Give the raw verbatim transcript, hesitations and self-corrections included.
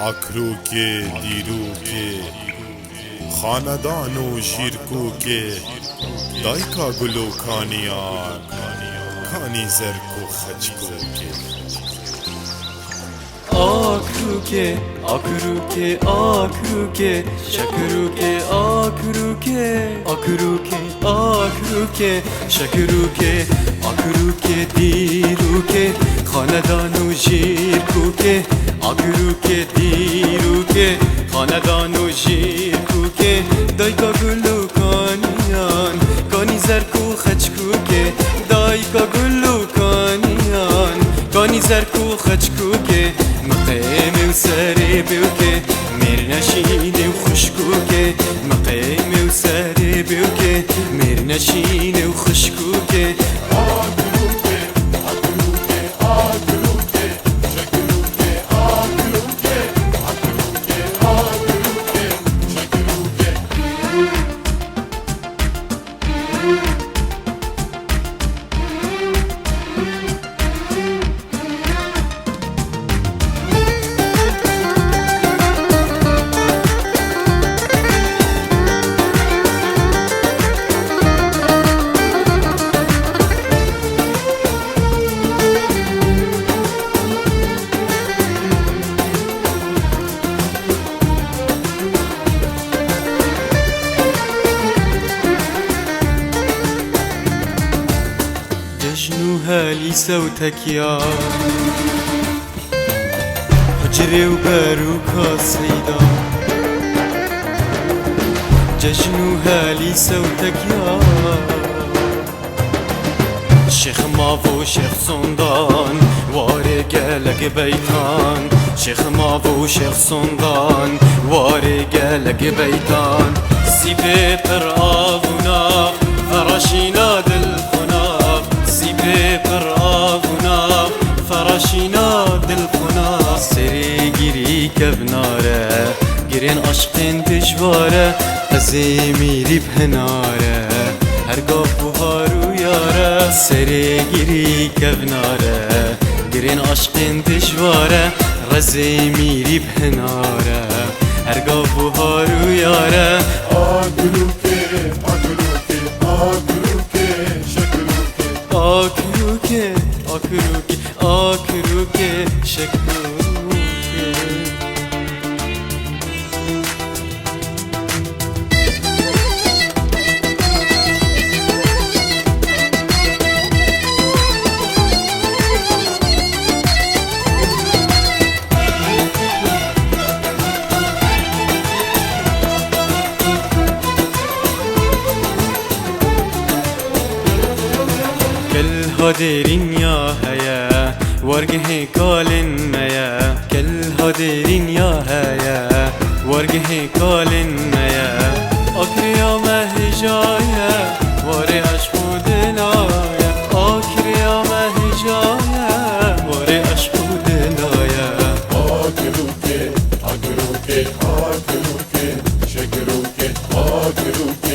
Akrûkê, dîrûkê, xanedan û jîrkûkê, dayika gul û kaniyan, kanî zerk û xeçkûkê. Akrûkê, akrûkê, akrûkê, şekrûkê, akrûkê, akrûkê, akrûkê, şekrûkê, akrûkê, dîrûkê, xanedan û jîrkûkê, akrûkê, dîrûkê, xanedan û jîrkûkê, dayika gul û kaniyan, kanî zerk û xeçkûkê, dayika gul û kaniyan, kanî zerk û xeçkûkê, miqêmê û serê bêwkê, mêr neşînê û xuşkûkê, miqêmê û serê bêwkê, mêr neşînê û xuşkûkê. Cejn û helîse û tekiya, hucrê û berûka seyda. Cejn û helîse û tekiya. Şêx Mavo, Şêx Sondan, warê gelek beytan. Şêx Mavo, Şêx Sondan, warê gelek beytan. Sîpê pir av û nav, feraşîna dil xwe nav. Sîpê pir av û nav, feraşîna dil xwe nav. Serê girî kevnar e, girên aşqên dijwar e, qizê mîrî bi hinar e. Her gav buhar û yar e, serê girî kevnar e. Girên aşqên dijwar e, qizê mîrî bi hinar e. Her gav buhar û yar e. Akrûkê, akrûkê, akrûkê, şekrûkê. Akrûkê, akrûkê, akrûkê, şekrûkê. Kelha dêrînya heye, wargehê kalên me ye. Kelha dêrînya heye, wargehê kalên me ye. Akriya me hêja ye, warê eşq û dila ye. Akriya me hêja ye, warê eşq û dila ye. Akrûkê, akrûkê, akrûkê, şekrûkê, akrûkê.